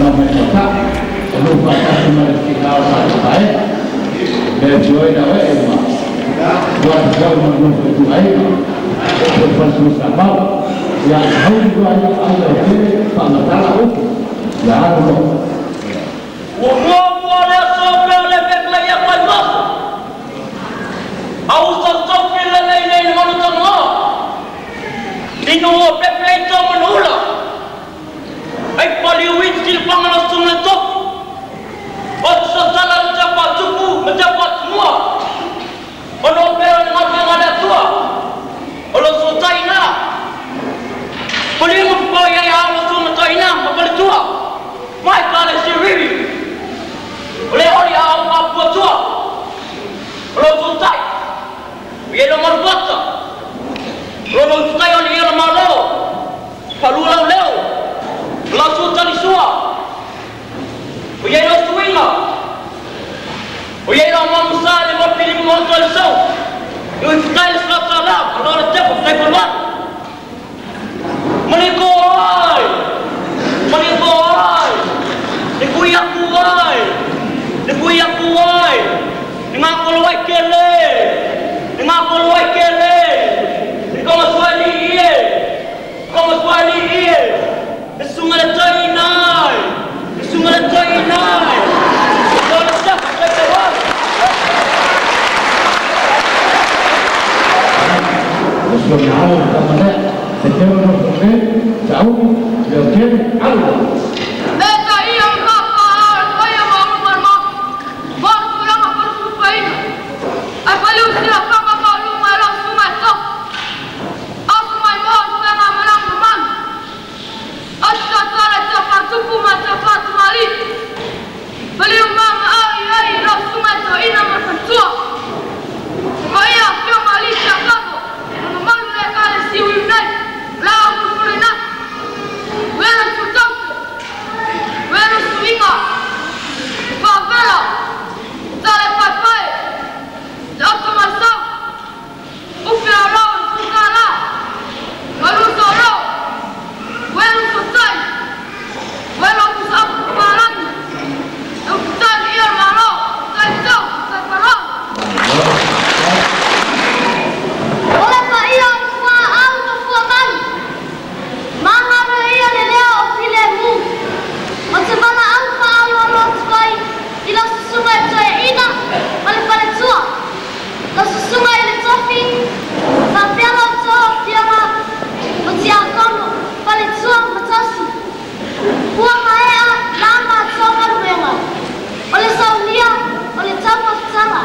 Tama mai tata, o nuu faatasi ma le tiga o tatou aiga. Le afioina oe e ma ua atu foi ma nofo ituaiga o le faletuisamau. Ia hauli loa ia ai lautele faamatala upu ia alu loa. Ua muamua le aso pea le fekalai atu ai maso. Au sausofi le lei nei le manu tagaloa. Inu o pepe i tō manula. Ai pali uiti le pangalo sunga le tofu. O te sosala le tapa tupu ma tapa tumua. O no pera le ngawhenga le atua. O lo sotai na. Pali mo papai ai a lo sunga taina ma pali tua. Mai ka le siriri. O le oli a au mapua tua. O lo sotai. O ie lo marupata. O lo sotai o le ia lo malo. Palua lau leo. O la sua tali sua. O ie lo suinga. O ie lo mamusa le mapili mo to le sau. I fitai le slata la. O le tepo tai palua. Maliko ai! Maliko ai! Le kui aku ai! Le kui aku ai! Le ngā kolo ai kele! Le ngā kolo ai kele! Le konga swali ie! Konga swali ie! Le sunga le tainai! Le sunga le tainai! Le le tepo tai palua! O si ona alo le tama lea, te teo nofo nei, sauni, leotele, alu loa. E ta ia o ka pa a o paia ma ulu marma. Mo tulaga falusulupaina. Ai fale o sila fanga ma ulu mai lau sunga e tofu. Aso mai mo o fenga malang mamalu. Atu tala te whatupu ma te whatumari. Fale o mama au i ai i lau sunga e toina ma whatua. Ko ia whio ma li te akato. Ma mamalu le ka le siu i unai. La au pulpule na. Wera su taupe. Wera suinga. Whawela. Tale pai pai. Te ato masau. Upe o rau i suka la. Malu so rau. Wera so tai. Wera o kusa apu parangi. E upu tai ni ia malo. Tai tau. Tai parau. O le paia o fua au ma fua malu. Mahalo ia le lea o file mu. O te wala au whaaloalo atu ai i la susunga e toe ina ma le faletua. La susunga i le tofi, whapea lau toa o fioga o te akono, faletua ma tasi. Pua maea la mātua maluega. O le saunia, o le tau mafutala.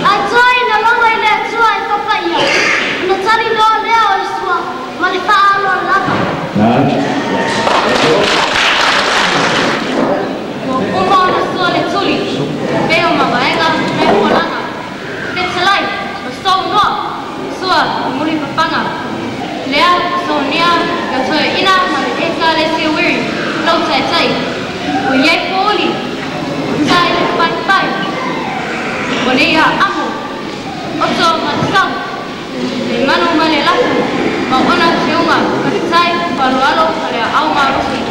Ai toa ina logo i le atua e papaia. Ona tali loa lea o le sua ma le whaaloa lava. Ua uma ona sua le tuli, pe o mavaega me pualanga. Fetalai, o saunoa, sua muli papanga. Lea saunia ka toe ina ma le eka le siuiri, lau taitai. O iai pōli, o tai le pai pai. O le ia amo, o tō ma le sau. Le manu ma le lafu, ma ona tiunga, ka tai, palualo, ma le au marosi.